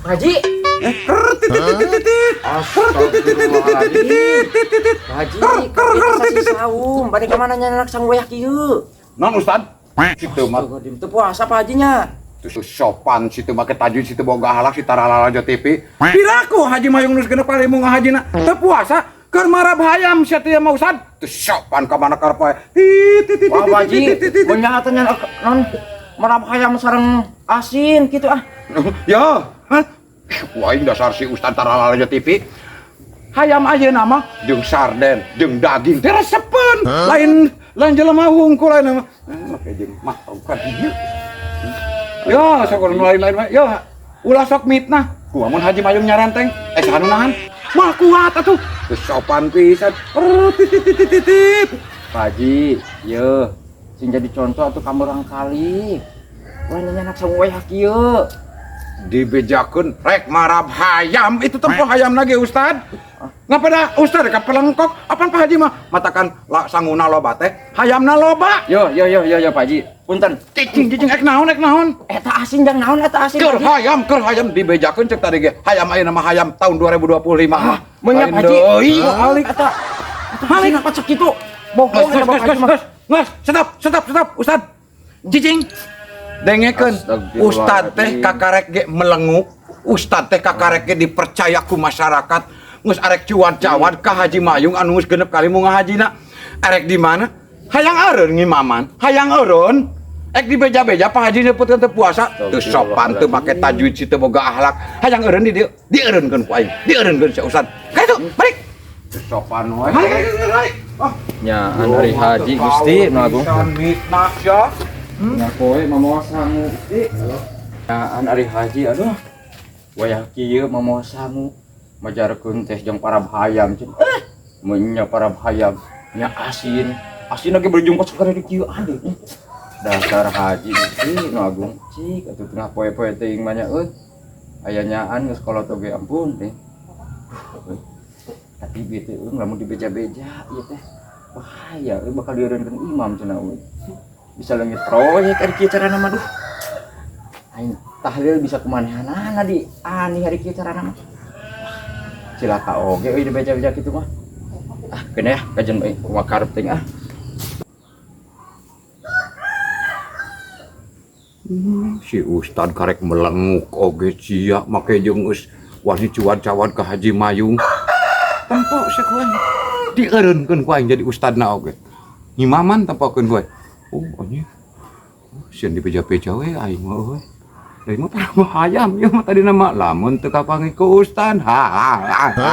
Haji. Astagfirullahaladzim. Haji, kami saum. Bade ka mana nyandak sangu wayak ieu? Non Ustad? Situ mah Astagfirullahaladzim. Teu puasa Pak Hajinya. teu sopan situ make tajwid situ boga halak si taralala TV. Piraku Haji Mayung geus genep kali mu ngahajina. Teu puasa keur marab hayam sia teh mah Ustad. Teu sopan ka mana karep wae. Wah, Pak Haji, benyatan nyandak non marab hayam sareng asin gitu ah. Ya, hah? Wah, ini dasar si Ustad taralala TV. Hayam ayeuna mah jeung sarden, jeung daging teh resepeun. Lain lain jelema hungkul lain mah. Make jeung mah ka dieu. Ya, sok nu lain-lain mah. Ya, ulah sok mitnah. Ku amun Haji Mayung nyarenteng, saha nu nahan? Mah kuat atuh. Teu sopan pisan. Titip. Pak Haji, ye, sing jadi contoh atuh ka kali. Wah, nyandak sangu wayak ieu. Dibejakeun rek marab hayam itu tempo hayam lagi Ustad. Ngapa dah Ustad ka pelengkok apaan Pak Haji mah matakan la, sanguna loba teh hayamna loba. Yo yo yo yo yo Pak Haji, punten. Cicing cicing ek naon ek naon. Eta asin jang naon eta asin. Keur hayam dibejakeun cek tadi ge. Hayam ayeuna mah hayam tahun 2025 mah. Menyap Lain Haji. deui. Alik eta. Eta asin apa cek kitu? Bohong Nges, eta Pak nges, Haji mah. nges, nges, stop, stop, stop, Ustad. Cicing. Dengekeun, Ustad teh kakarek ge melenguk, Ustad teh kakarek ge dipercaya ku masyarakat. Geus arek cuan-cawan ka Haji Mayung anu geus genep kali mu ngahajina. Arek di mana? Hayang eureun ngimaman, hayang eureun. Ek dibeja-beja Pak Haji nyebutkeun teu puasa, teu sopan teu make tajwid si teu boga akhlak. Hayang eureun di dieu, dieureunkeun ku aing, dieureunkeun si Ustad. Ka itu, balik. Teu sopan wae. Balik, balik, balik. Oh. Nya ari Haji Gusti nu agung. Mitnah sia. Nya poe mamawa sangu Gusti. Nya ari Haji aduh. Wayah kieu mamawa sangu. Majarkeun teh jeung parab hayam cenah. Menya parab hayam nya asin. Asin lagi berjungkot sakari di kieu aduh. Dasar Haji Gusti nu agung cik atuh tengah poe-poe teuing mah nya euy. Aya nyaan geus kolot oge ampun teh. Tapi bieu teh euy lamun dibeja-beja ieu teh bahaya euy bakal dieureunkeun imam cenah euy. Bisa leungit proyek ari kieu carana mah duh. Aing tahlil bisa kumanehanana di ani hari kieu carana mah. Cilaka oge euy dibeja-beja kitu mah. Ah, keun ya kajen euy kumaha karep teuing ah. Si Ustad karek melenguk oge sia make jeung geus wani cuan-cawan ka Haji Mayung. Tempo sia ku aing. Dieureunkeun ku aing jadi ustadna oge. Ngimaman tempokeun ku aing. Oh, anjing. Oh, sieun dibeja-beja we aing mah euy. Lain mah parah hayam ieu mah tadi nama lamun teu kapanggih ku ustad. Ha ha ha.